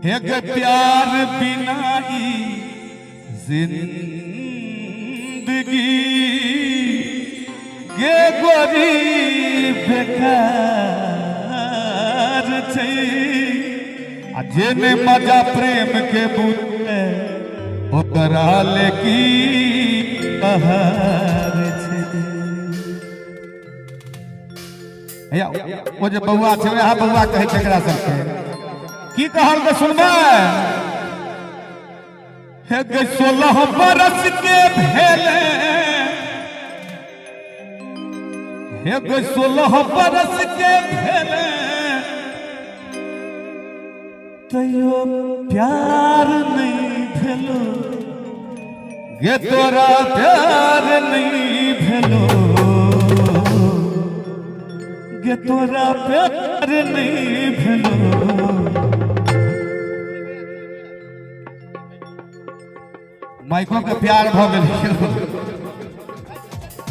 हे गे प्यार बिना ई जिंदगी गे गोरी बेकार छै आ जे ने मजा प्रेम के बुझे ओकरा ले की बहार छै। हैया ओ जे बौआ छै, वएह बौआ कहै छै एकरा सबके। की कहल के सुनबै? हे गे 16 बरस के भेले, हे गे 16 बरस के भेले, तैयो प्यार नहीं भेलो गे, तोरा प्यार नहीं भेलो गे, तोरा प्यार नहीं भेलो। माइको के प्यार भऽ गेल।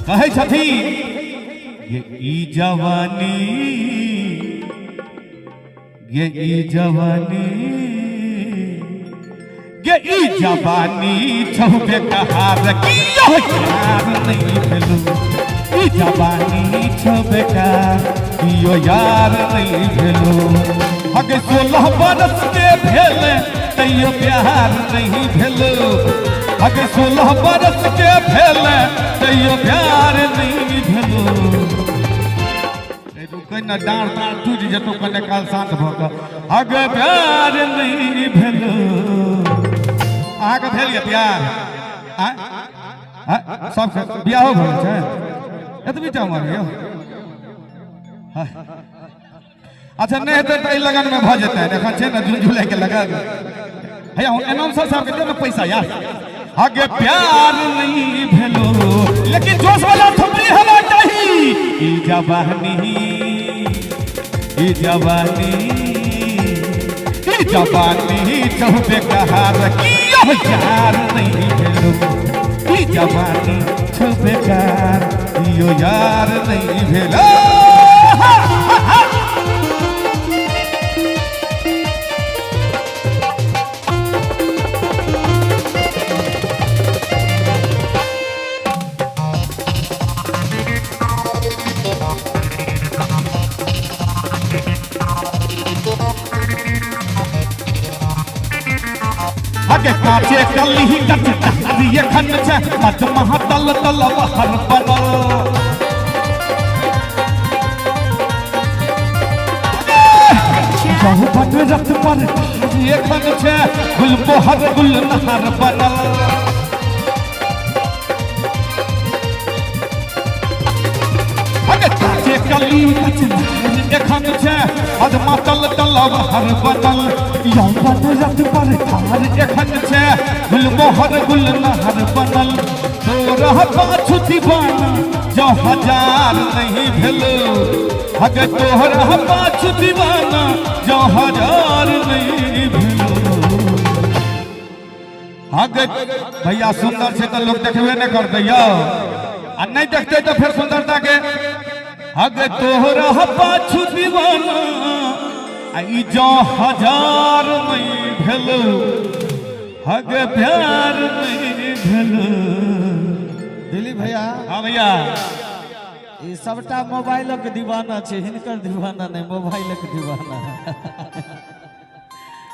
कहै छथिन ये ई जवानी, ये ई जवानी, ये ई जवानी छौ बेकार की यार नहीं भेलो। ई जवानी छौ बेकार कियो यार नहीं भेलो। हगे 16 बरस के भेल तैयो प्यार नहीं भेलो। हगे 16 बरस के भेल तैयो प्यार नहीं भेलो। रुकै ने, डाँड़ ताड़ टूटि जेतौ। कने काल शांत भऽ कऽ। अगे प्यार नहीं भेलो। अहाँके भेल यऽ प्यार? आँय? आँय? सब बियाहो भऽ गेल छै? एतबी टा उमर यौ? हाँ। अच्छा, नहि हेतै तऽ एहि लगनमे भऽ जेतै। एखन छै ने जून जुलाई के लगन। हैया एनाउंसर साहब के दियौ ने पैसा यार। आगे प्यार नहीं भेलो, लेकिन जोश वाला थोपड़ी होना चाही। ई जवानी, ई जवानी, ई जवानी चौबे कहार की यार नहीं भेलो। ई जवानी चौबे कहार यो यार नहीं भेलो। अगे काचे कली कट एखन छै मत महतल तल बहर बनल। बहुबन रथ पर एखन छै गुल मोहर गुल नहर बनल। अगे काचे कली कच एखन छै अदमा तल तलब हर बनल। यौवन रथ पर ठार एखन छै गुल मोहर गुल नहर बनल। तोरह पाछू दीवाना जँ हजार नहीं भेलो। अगे तोहरह पाछू दीवाना जँ हजार नहीं भेलो। अगे भैया सुंदर छै तऽ लोग देखबे नहि करतै यौ, आ नहि देखतै तऽ फेर सुंदरता के। अगे तोहरह पाछू दीवाना आ ई जँ हजार नहीं भेलो, अगे प्यार नहीं भेलो। दिलीप भैया। हाँ भैया। ई सबटा मोबाइलक दीवाना छै, हिनकर दीवाना नहि, मोबाइलक दीवाना।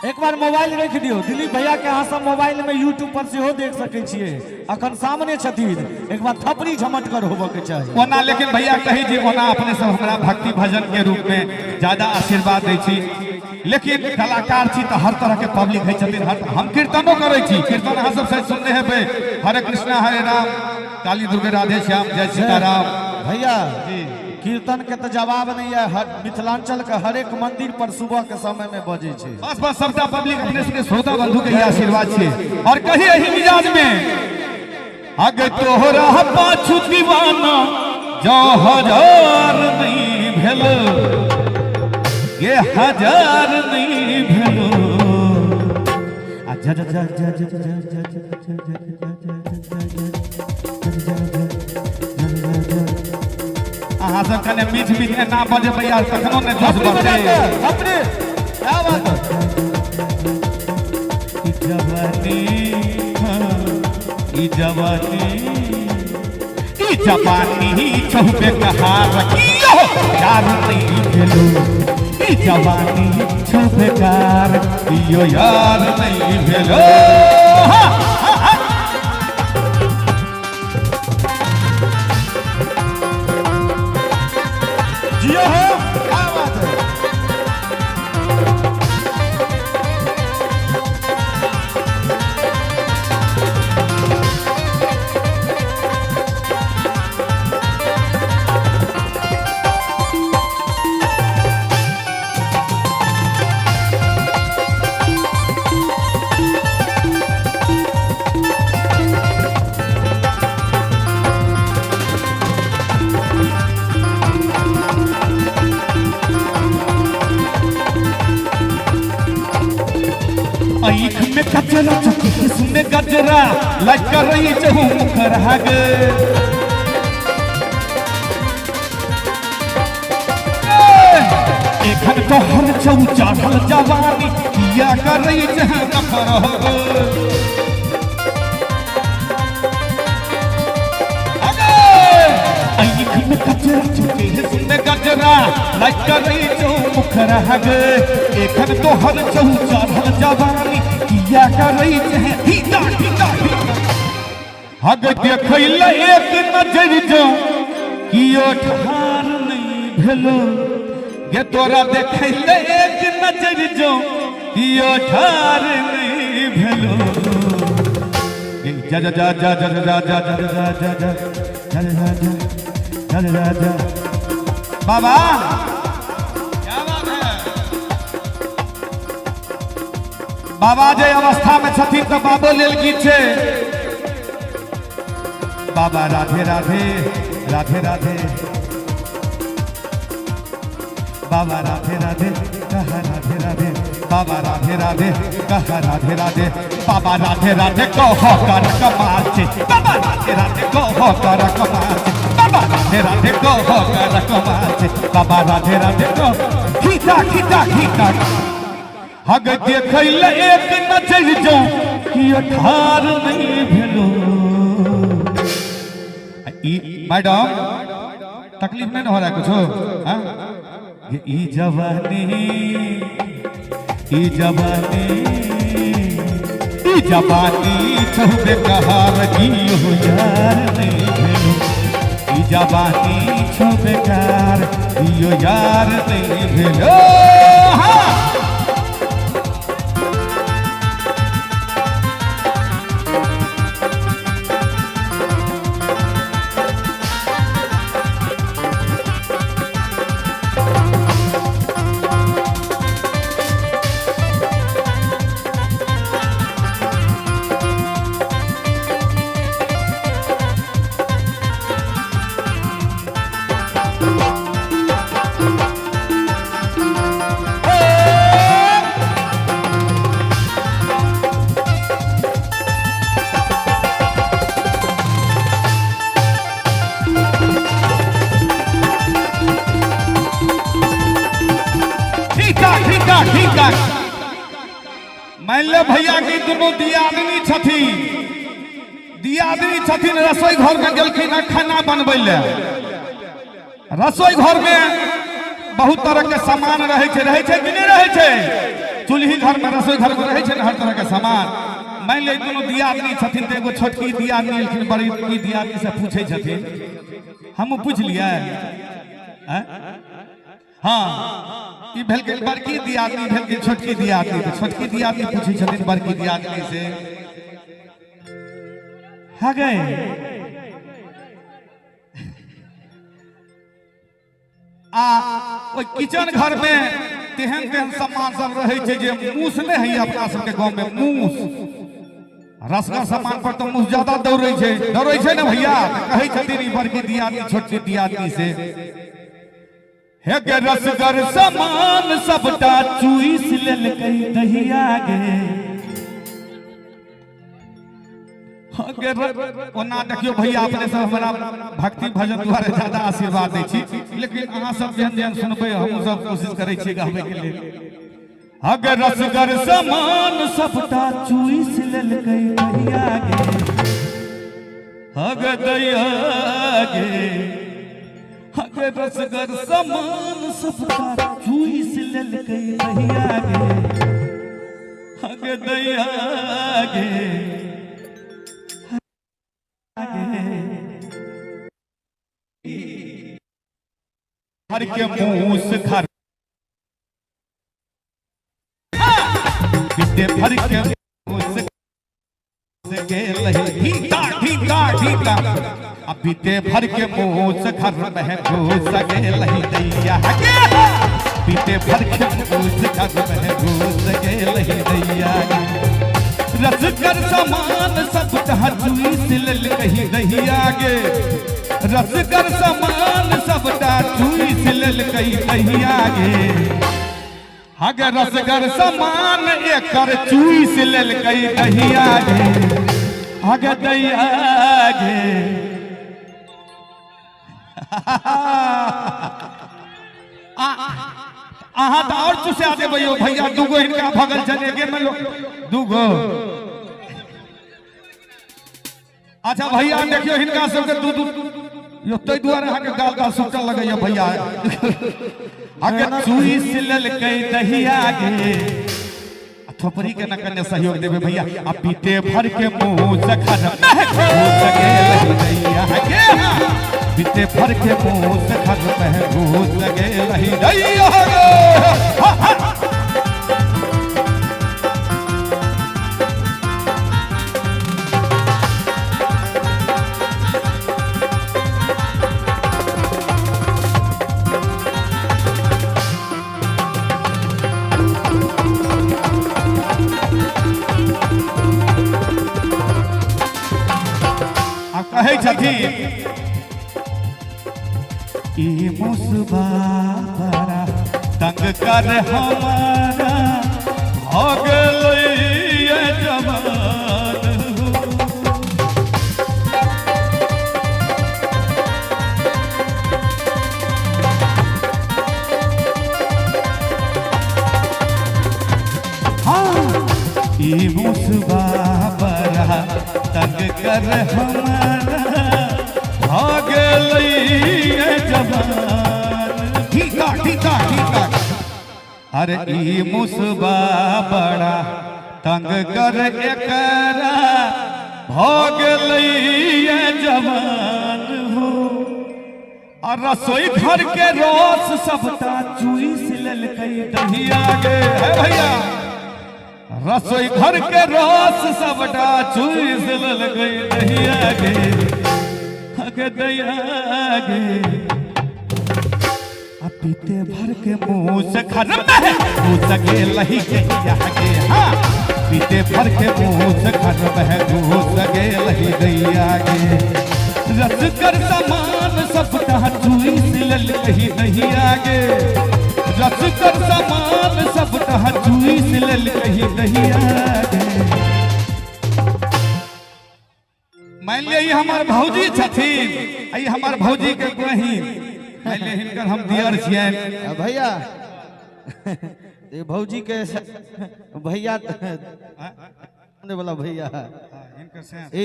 एक बार मोबाइल रखि दियौ। दिलीप भैया के अहाँ सब मोबाइल में यूट्यूब पर सेहो देख सकै छियै, अखन सामने छथिन। एक बार थपड़ी झमटकर होबऽ के चाही। ओना लेकिन भैया कही जे ओना अपने सब हमरा भक्ति भजन के रूप में ज्यादा आशीर्वाद दै छी, लेकिन कलाकार छी तऽ हर तरह के पब्लिक होइ छथिन। हर हम कीर्तनो करै छी। कीर्तन अहाँ सब शायद सुनने हेबै, हरे कृष्णा हरे राम काली दुर्गे राधे श्याम जय सीताराम। भैया कीर्तन के तऽ जवाब नहीं है। हर मिथिलांचल के हरेक मंदिर पर सुबह के समय में बजे छै। बस बस, सबटा पब्लिक अपने सबके श्रोता बंधु के ही आशीर्वाद छै। और कही एही मिजाज में, अगे तोहरा पाछू दीवाना जो हजार नहीं भेलो, ये हजार नहीं भेलो। आ जा जा जा जा जा जा जा जा जा जा जा जा जा। अहाँ अहाँ सब कने मीठ मीठ एना बजेबै आ तखनो ने जोश थपड़ी बजा बढ़तै। के, थपड़ी। क्या बात है? ई जवानी, हाँ, ई जवानी, ई जवानी छहुबे कहार कियो यार नहीं भेलो। ई जवानी छहुबे कार कियो यार नहीं भेलो। हा, हा, हा। जियो हो, क्या बात है? आँख में कजरा, चकिस में गजरा, लग रही चहु मुखर हग। एखन तो हर चौ चढ़ल जवानी किया करै जहाँ नफर हो। आँख में कजरा, चकिस में गजरा, लग रही चहु मुखर हग। एखन तो हर चौ चढ़ल जवानी किया करै जहाँ हिता हिता हिता हग। देखै ले एक नजर जो कियो ठार नहीं भेलो गे। तोरा देखै ले एक नजर जो कियो ठार नहीं भेलो। जा जा जा जा जा जा जा जा जा जा जा जा जा जा जा जा जा। बाबा, क्या बात है? बाबा जे अवस्था में छथिन तऽ बाबो लेल गीत छै। बाबा राधे राधे राधे राधे, बाबा राधे राधे कह राधे राधे, बाबा राधे राधे कह राधे राधे, बाबा राधे राधे कह कर कमाल छे, बाबा राधे राधे कह कर कमाल छे, बाबा राधे राधे कह कर कमाल छे, बाबा राधे राधे कह खीता खीता खीता हग। देखै ले एक नजर जो कियो ठार नहीं भेलो। ई मैडम, तकलीफ नहीं ना हो रहा है कुछ? हाँ? ये ई जवानी, ई जवानी, ई जवानी छहुबे कहार जियो यार नहीं भेलो। ई जवानी छहुबे कार जियो यार नहीं भेलो। हाँ। ठीक ठाक, ठीक ठाक, ठीक ठाक। मान ले भैया की दुनू दियादनी छथिन, दियादनी छथिन। रसोई घर में गेलखिन हँ खाना बनबै ले। रसोई घर में बहुत तरह के सामान रहै छै। रहै छै कि नहि रहै छै? चूल्ही घर में, रसोई घर में रहै छै ने हर तरह के सामान। मान ले दुनू दियादनी छथिन तऽ एगो छोटकी दियादनी एलखिन, बड़की दियादनी से पूछै छथिन। हमहूँ पूछलियै आँय? हाँ, ई भेलखिन बड़की दियादनी, भेलखिन छोटकी दियादनी। तऽ छोटकी दियादनी पूछै छथिन बड़की दियादनी से, हा गए आ ओहि किचन घर में तेहन तेहन सामान सब रहै छै जे मूस नहि होइए अपना सबके गाँव में मूस। रसगर सामान पर तऽ मूस ज्यादा दौड़ै छै। दौड़ै छै ने भैया? तऽ कहै छथिन ई बड़की दियादनी छोटकी दियादनी से, हे गे, रसगर सामान सबटा चूइस लेलकै दहिया गे। अगर ओना देखियो भैया अपने सब हमरा भक्ति भजन द्वारा ज्यादा आशीर्वाद दै छी, लेकिन अहाँ सब जेहन जेहन सुनबै हमहूँ सब कोशिश करै छियै गाबै के लेल। अगर रसगर समान सबटा चूइस लेलकै दैया गे, अगर दैया गे, अगर रसगर समान सबटा चूइस लेलकै दैया गे, अगर दैया गे। हर के मूस खर बिते भर के मूस गेल ढीका ढीका ढीका, अब बीते भर के मूस घर में घुस गेल दैया गे, बीते भर के मूस घर में घुस गेल दैया गे। रसगर सामान सब चूस लेल कही दहिया गे, रसगर सामान सबटा चूस लेल कही दहिया गे। अगर रसगर सामान एकर चूस लेल कही दहिया गे, अगर दैया गे। अहाँ तऽ आओर चुसा देबै यौ भैया, दूगो हिनका भगल छनि एके में लोग दूगो। अच्छा भैया देखियो हिनका सबके दू दू यो, ताहि दुआरे अहाँके गाल गाल सुटल लगैया भैया। अगर चूस लेलकै दहिया गे, आ थोपड़ी के न कने सहयोग देबै भैया। आ पीते भर के मुंह से घर में घुस गेल दैया गे, पीते भर के मुंह से घर में घुस गेल दैया गे। हा, हा। आ कहै छथिन ई मुसबा बड़ा तंग कर हमारा हो गेलै ये जवान हो। हाँ, ई मुसबा बड़ा तंग कर हमारा हो गेलै ये जवान। ठीका ठीका ठीका। अरे ई मुसबा बड़ा तंग कर एकरा भ गेलै ये जवान हो। आ रसोई घर के रस सबटा चूस लेलकै दहिया गे। हे भैया, रसोई घर के रस सबटा चूस लेलकै दहिया गे, गे दहिया गे। आ पीते भर के मुंह से घर में घुस गेलही गैया गे। हाँ, पीते भर के मुंह से घर में घुस गेलही गैया गे। रसगर सामान सबटा चूस लेलही दहिया गे, रसगर सामान सबटा चूस लेलही दहिया गे। मान लिअ ई हमर भौजी छथिन, ई हमर भौजी के बहिन, मान लिअ हिनकर हम दियर छियनि। भैया, ये भौजी के भैया ने वाला भैया हिनकर से ए,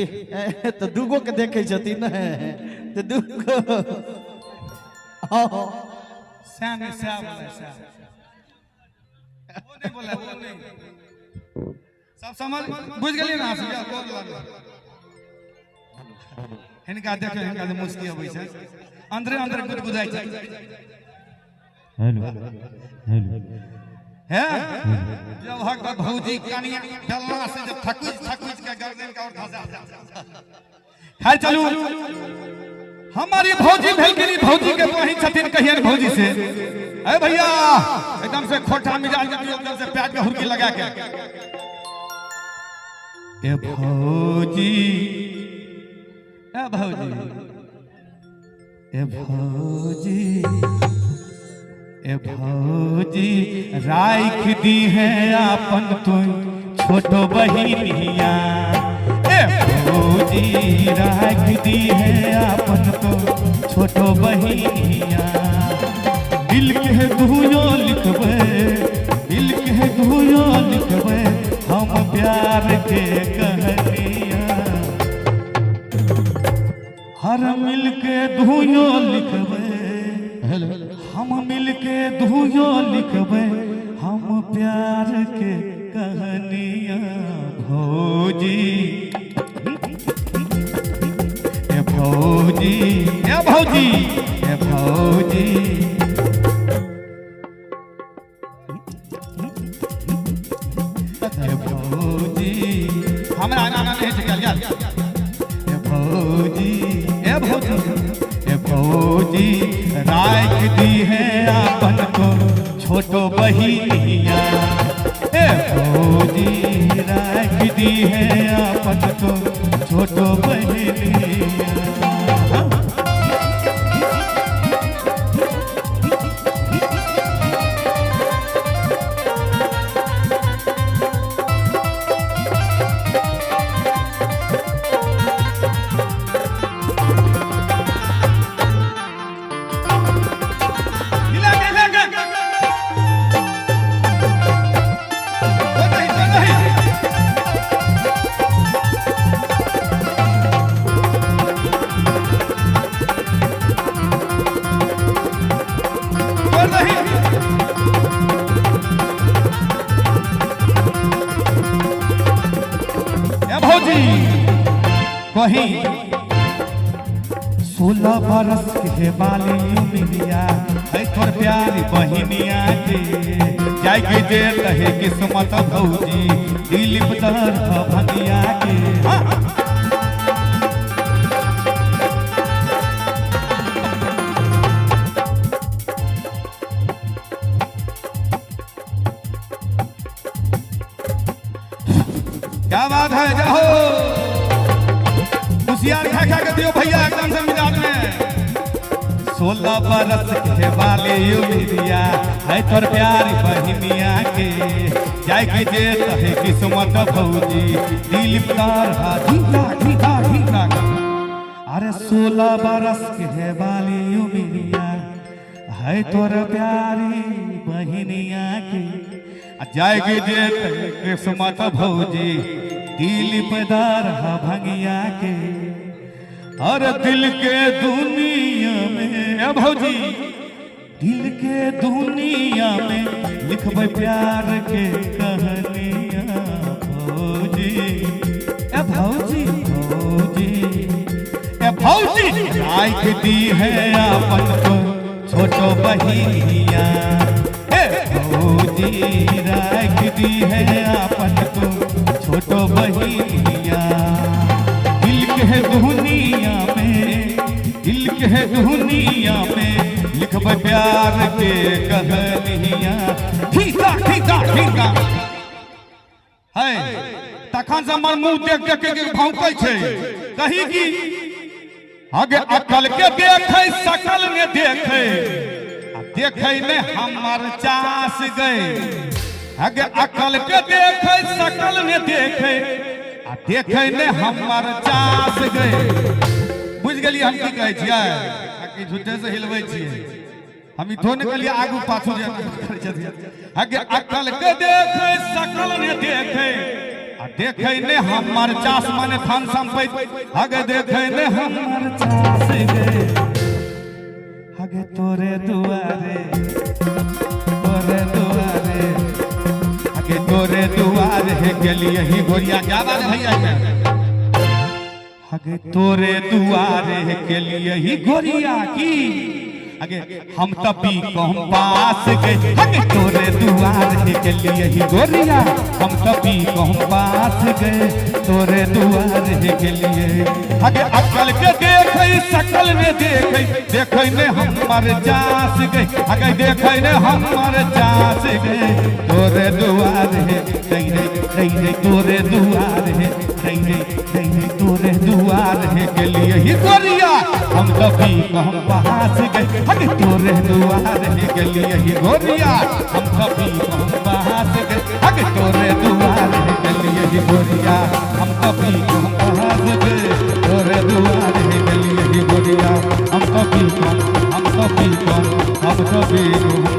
ए, तो दूगो के देखे छथिन ने, तो दूगो। हाँ। श्याम नहीं, श्याम बोला, श्याम। वो नहीं बोला, वो नहीं। सब समझ बुझ गेलियै ना? हिनका देखियौ, हिनका जे मुस्की अबै छै, अंदरे अंदर गुदगुदाइ छै। हेलो हेलो हे जब हक भौजी कनिया डलना से जब थकुच थकुच के गर्दन के और धसा। खैर चलू, हमारी भौजी भेलखिन, ई भौजी के बहिन छथिन, कहियन भौजी से। ए भैया, एकदम से खोटा मिजाज के एकदम से प्याज के हुरकी लगा के। ए भौजी, ए भौजी, ए भौजी, ए भौजी, राख दी है आपन तू छोटो बहिनिया। ए ए भौजी राख दी है अपन तो छोटो बहिनिया। दिल के दुयो लिखबे, दिल के दुयो लिखबे हम प्यार के कहानियां। हर मिल के दुयो लिखबे, हम मिल के दुयो लिखबे हम प्यार के कहानियां। भौजी ए भौजी ए भौजी ए भौजी ए भौजी हमरा आना नहीं छै गेल गेल। ए भौजी ए भौजी ए भौजी राख दी है आपन को छोटो बहिनिया। ए भौजी राख दी है आपन को छोटो बहिनिया। हिला के, हिला के। ओ नहीं, ओ नहीं। ओ नहीं। ए भौजी कहीं 16 बरस के बाली उमिया है तोर प्यारी बहिनिया के। जाय के जे कहे किस्मत भौजी दिलीप दर भंगिया के। हाँ। क्या बात है, जाओ होशियार खा खा के दियो भैया एकदम से मिजाज में। 16 बरस के बाले उमिया है तोर प्यारी बहिनिया के। जाय के जे कहे किस्मत भौजी दिलीप तार ढीका ढीका ढीका। अरे 16 बरस के बाले उमिया है तोर प्यारी बहिनिया के। जाय के जे कहे किस्मत भौजी दिलीप दार भंगिया के। और दिल के दुनिया में ए भौजी दिल के दुनिया में लिखबे प्यार के कहानियां। भौजी ए भौजी भौजी ए भौजी राख दी है आपन को छोटो बहिनिया। ए भौजी राख दी है आपन को छोटो बहिनिया। दिल के दुनिया में, दिल के दुनिया में लिखब प्यार के कहानियां। ठीका ठीका ठीका है तखन से हमर मुंह देख देख के भौंकै छै कही की आगे अकल के देखै सकल ने देखै आ देखै ने हमर चास गए। आगे अकल के देखै सकल ने देखै आ देखै ने हमर चास गए। बुझ गेलियै हम की कहै छियै आ कि झूठे से हिलबै छियै। हम इथो ने कहलियै आगू पाछू जे करै छथिन। आगे अकल के देखै सकल ने देखै आ देखै ने हमर चास माने धन संपत्ति। आगे देखै ने हमर चास गए। आगे तोरे दुआरे तोरे दुआरे आगे तोरे दुआरे गेलियै ही गोरिया। क्या बात है भैया के? आगे तोरे दुआरे गेलियै ही गोरिया की। आगे हम तभी कम पास गए। आगे तोरे दुआरे गेलियै ही गोरिया हम तभी कम पास गए तोरे दुआरे गेलियै। आगे अकल के देखै सकल ने देखै देखै ने हमर चास गए। आगे देखै ने हमर चास गए तोरे दुआरे दै रे दै रे तोरे दुआरे दै रे दै रे तोरे दुआरे गेलियै ही गोरिया हम तभी कम पास गए। आगे तोरे दुआरे गेलियै ही गोरिया हम तभी कम पास गए। आगे तोरे दुआरे गेलियै ही गोरिया हम तभी कम तोरा बिनु।